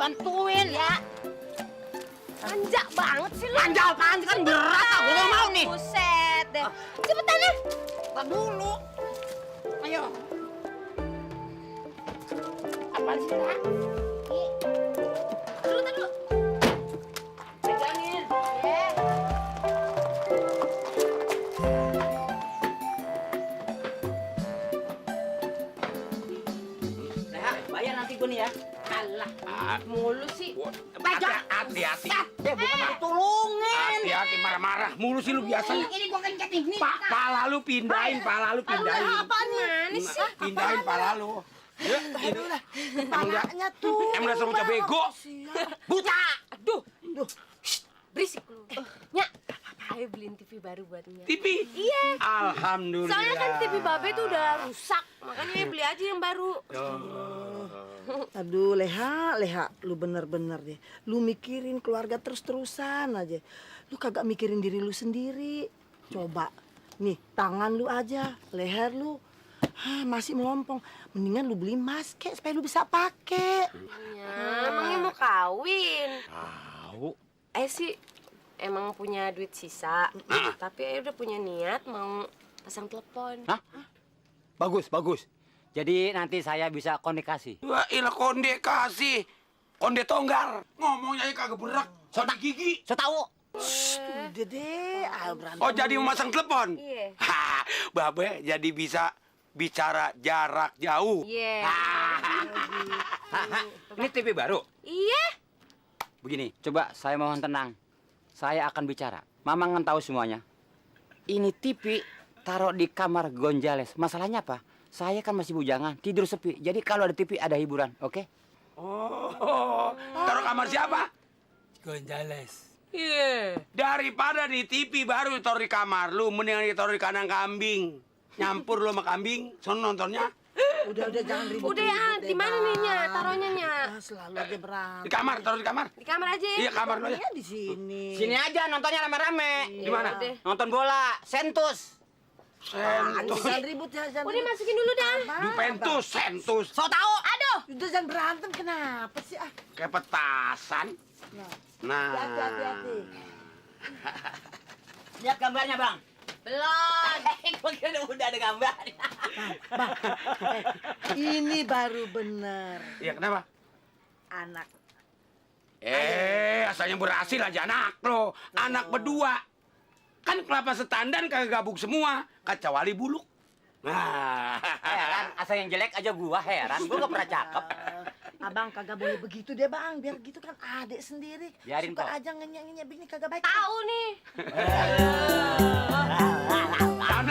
bantuin. Ya. Manja banget sih lu. Manja apaan kan berat, aku nggak mau nih. Buset deh. Cepetan ya. Tar dulu. Ayo. Apaan sih, Ra? Dulu. Pegangin. Ya. Leha, bayar nanti gue nih ya. Alah, mulu sih. Hati-hati. Bukan ditolongin. Hati-hati marah-marah. Mulu sih lu biasanya. Ini gua kencet nih. Pala lu pindahin. Apaan nih? Sih? Pindahin pala lu. Ya, ini. Palanya tuh. Emang dasar bocah bego. Buta. Aduh. Berisik lu. Nyak, ayo beliin TV baru buat Nyak. TV. Iya. Alhamdulillah. Soalnya kan TV Babe tuh udah rusak. Makanya beli aja yang baru. Aduh, Leha, lu bener-bener deh. Lu mikirin keluarga terus-terusan aja. Lu kagak mikirin diri lu sendiri. Coba, nih tangan lu aja, leher lu masih melompong. Mendingan lu beli masker supaya lu bisa pakai. Ya, emangnya mau kawin. Tahu. Sih emang punya duit sisa. Tapi udah punya niat mau pasang telepon. Hah? Bagus. Jadi nanti saya bisa komunikasi. Wah, ilah konde kasih. Konde tonggar. Ngomongnya aja kagak berak. Sotak gigi. Saya tahu. Udah deh, berantem. Oh, jadi memasang telepon? Iya. Ha, Babe jadi bisa bicara jarak jauh. Iya. Ini TV baru. Iya. Begini, coba saya mohon tenang. Saya akan bicara. Mamang kan tahu semuanya. Ini TV taruh di kamar Gonjales. Masalahnya apa? Saya kan masih bujangan, tidur sepi. Jadi kalau ada TV ada hiburan, oke? Oh, taruh kamar siapa? Gonjales. Iya. Daripada di TV baru ditaruh di kamar lu, mendingan ditaruh di kandang kambing. Nyampur lu sama kambing, sono nontonnya. Udah jangan ribut. Udah ya, di mana nih Nya? Taruhnya Nya? Selalu aja berantem. Di kamar, taruh di kamar. Di kamar aja ya. Iya, kamar lu aja. Ya di sini. Sini aja nontonnya rame-rame. Di mana? Udah. Nonton bola, Sentus. Sentus. Jangan ribut ya, jangan. Udah masukin dulu dah. Juventus, Sentus. So tahu. Aduh. Udah jangan berantem, kenapa sih? Kayak petasan. Nah. Hati-hati. Lihat gambarnya, Bang. Belum. Gua kira udah ada gambar. Ini baru bener Iya, kenapa? anak. Asalnya berhasil aja anak lo. Anak berdua. Kan kelapa setandan kagak gabung semua. Kecuali buluk. Nah. Heran, asal yang jelek aja gua heran. Gua gak pernah cakep. Abang kagak boleh begitu deh, Bang. Biar gitu kan adik sendiri. Biarin, Suka kok. aja ngenyek-ngenyek begini kagak baik. Tahu nih. Jangan